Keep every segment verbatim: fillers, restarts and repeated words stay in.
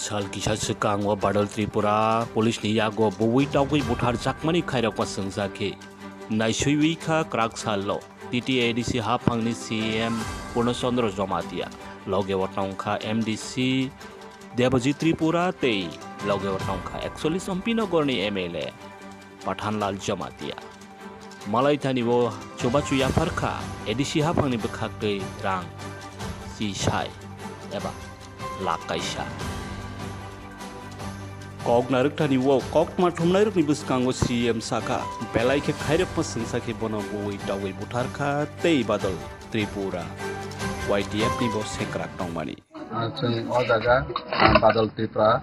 Sal kisa swkang o Badal Tripura police ni yago buwi togwi butharjakmani khairokma swngjak khe naiswiwi kha kwrak salo T T A D C haphangni C M Purno Chandra Jamatia, loge o tongkha M D C Debajit Tripura tei loge o tongkha ekchollis Ampinagar ni M L A Pathanlal Jamatia. Malai thani o chubachu yaphar kha A D C haphangni bwkhak twi rang chisai eba lakh kaisa. Kok narwk thani o koktma thumnairokni bwskango C M saka belai khe khairokma swngsa khe bono buwi togwi buthar kha tei Badal Tripura Y T F ni bo sekrak tongmani. Ah, chwng o jaga, ah, Badal Tripura,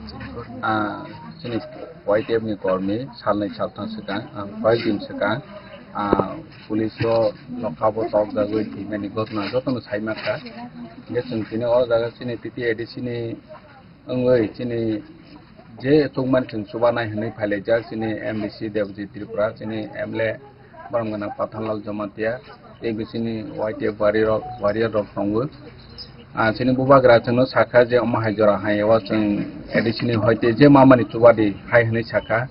ah, chini Y T F ni kormi salnwi saltham swkang, ah, koyek din swkang, ah, police o nokha bo tokjagwi thwimani ghotna jotono saima kha. Hingkhe chwng tini o jaga chini T T A D C ni wngwi chini je chukmani chwng chubanai hwnwi phailaijak chini M D C Debajit Tripura, chini M L A borok gwnang Pathanlal Jamatia, tei bisini Y T F warrior rok, warrior rok tongo. Ah, chini bubagra chwngno sakha je omo hai jora hai o chwng A D C ni hoite je mamani chubadi hai hwnwi sakha.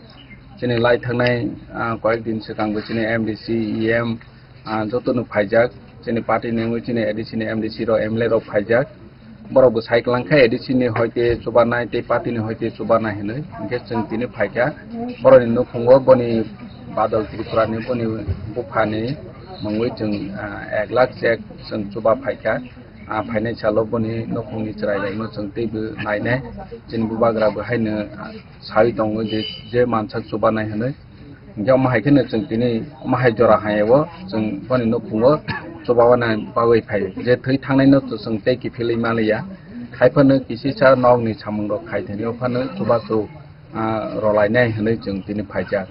Chini lai thangnai, ah, koyek din swkang bo chini M D C, E M, ah, jotono phaijak. Chini party ni wngwi chini A D C ni M D C rok, M L A rok phaijak. Borok bo sai kwlangkha A D C ni hoite chubanai tei party ni hoite chubanai hinwi. Hingkhe chwng tini phaikha borokni nukhungo boni Badal Tripura ni boni buphani mungwi chwng, ah, ek lakh chek chwng chuba phaikha. Ah, phainai salo boni nukhungni chwrairokno chwng teibo nainai. Chini bubagra bo haino, ah, saui tongo je, je mansak chubanai hinwi. Hingkhe omo hai kheno chwng tini omo hai jora hai o chwng boni nukhungo chubanai bagwi phai. Je thwi thangnaino chwng tei kiphilwi manliya. Haiphano kisisa nokni samungrok khai thani ophano chubachu, ah, rwlainai hinwi chwng tini phaijak.